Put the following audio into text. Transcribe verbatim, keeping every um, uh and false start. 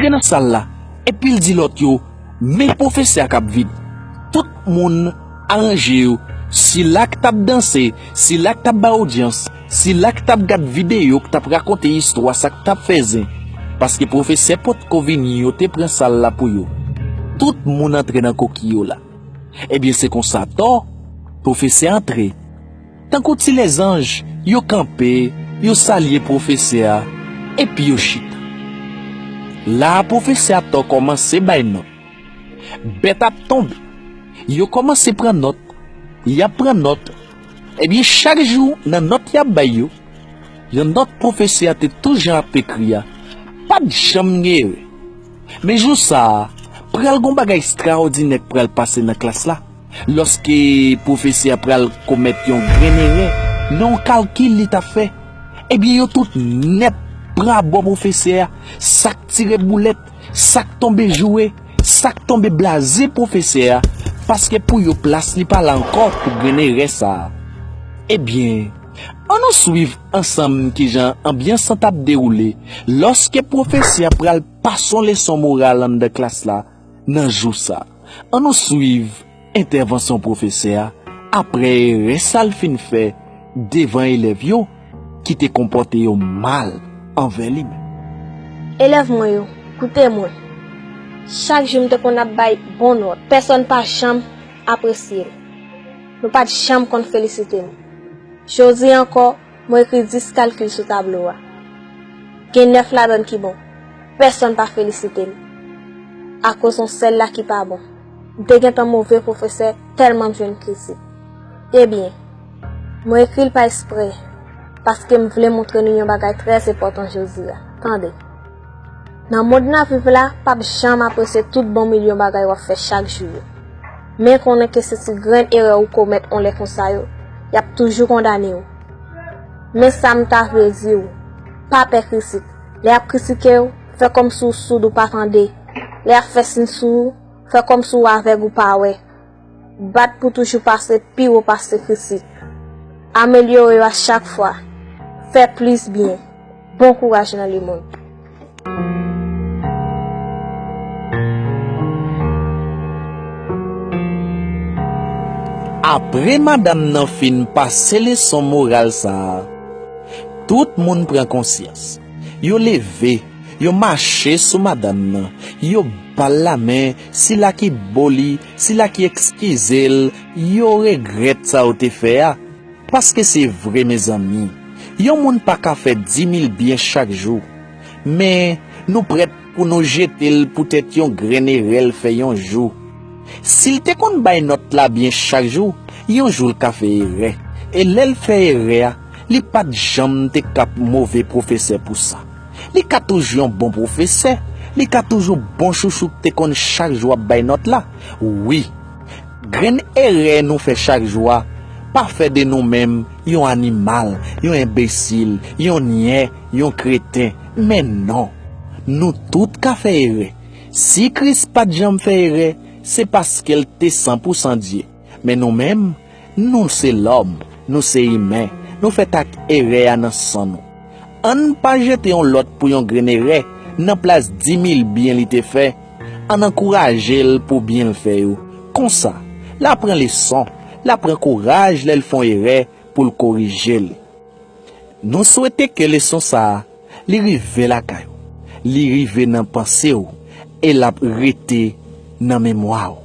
antre nan sal la, epi l di lòt yo, men pwofesè a k ap vin. Tout moun aranje yo, sila k t ap danse, sila k t ap bay odyans, sila k t ap gad videyo k t ap rakonte istwa sa k t ap fè zen. Paske pwofesè potko vini, yo te pran sal la pou yo. Tout moun antre nan koki yo la. Ebyen, se konsa atò, pwofesè antre. Tankou ti lèzanj, yo kanpe, yo salye pwofesè a, epi yo chita. La a, pwofesè atò kòmanse bay nòt. Bèt ap tonbe. Yo kòmanse pran nòt. Y ap pran nòt. Ebyen, chak jou, nan nòt y ap bay yo, yon nòt pwofesè a te toujan ap ekri a, pa t janm gen erè. Men jou sa a, pral gon bagay estraòdinè k pral pase nan klas la. Lòske pwofesè a pral komèt yon grenn erè nan yon kalkil li t ap fè, ebyen, yo tout nèt pran abò pwofesè a, sa k tire boulèt, sa k tonbe joure, sa k tonbe blaze pwofesè a, paske pou yo plas li pa la ankò pou grenn erè sa a. Ebyen, annou swiv ansanm kijan anbyans lan t ap dewoule lòske pwofesè a pral pase yon leson moral anndan klas la nan jou sa a. Annou swiv entèvansyon pwofesè a apre erè sa l fin fè devan elèv yo ki te konpòte yo mal anvè li menm. Elèv mwen yo, koute mwen. Chak jou m te konn ap bay bon nòt. Pèsonn pa janm apresye m. Nou pa t janm konn felisite m. Jodi a ankò, mwen ekri dis kalkil sou tablo a. Gen nèf ladan l ki bon. Pèsonn pa felisite m. Akoz yon sèl la ki pa bon. M te gentan move pwofesè tèlman m jwenn kritik. Ebyen, mwen ekri l pa espre, paske m vle montre nou yon bagay trè enpòtan jodi a. Tande. Nan mond n ap viv la, p ap janm apresye tout bon milyon bagay w ap fè chak jou yo. Men konnen ke se ti grenn erè ou komèt yon lè konsa yo, y ap toujou kondane w. Men sa m ta vle di w, pa pè kritik. Lè y ap kritike w, fè kòmsi w soud ou pa tande. Lè y ap fè siy sou ou, fè kòmsi w avèg ou pa wè. Bat pou toujou pase pi wo pase kritik. Amelyore yo a chak fwa. Fè plis byen. Bon kouraj nan lemonn. Apre madanm nan fin pase leson moral sa a, tout moun pran konsyans. Yo leve, yo mache sou madanm nan, yo ba l lamen, sila ki bo li, sila ki eskize l, yo regrèt sa yo te fè a. Paske se vre, mezanmi, yon moun pa ka fè dimil byen chak jou. Men, nou prèt pou nou jete l poutèt yon grenn erè l fè yon jou. Si l te konn bay nòt la byen chak jou, yon jou l ka fè erè. E lè l fè erè a, li pa t janm te k ap move pwofesè pou sa. Li ka toujou yon bon pwofesè, li ka toujou bon chouchou k te konn chak jou ap bay nòt la. Wi, grenn erè nou fè chak jou a pa fè de nou menm yon animal, yon enbesil, yon nyè, yon kreten. Men non, nou tout ka fè erè. Si Kris pa t janm fè erè, se paske l te san pou san Dye. Men nou menm, nou se lòm, nou se imen, nou fèt ak erè a nan san nou. Ann pa jete yon lòt pou yon grenn erè nan plas dimil byen li te fè. Ann ankouraje l pou byen l fè yo. Konsa, l a pran leson, l a pran kouraj lè l fè yon erè pou l korije l. Nou swete ke leson sa a, li rive lakay ou, li rive nan panse w, e l ap rete nan memwa w.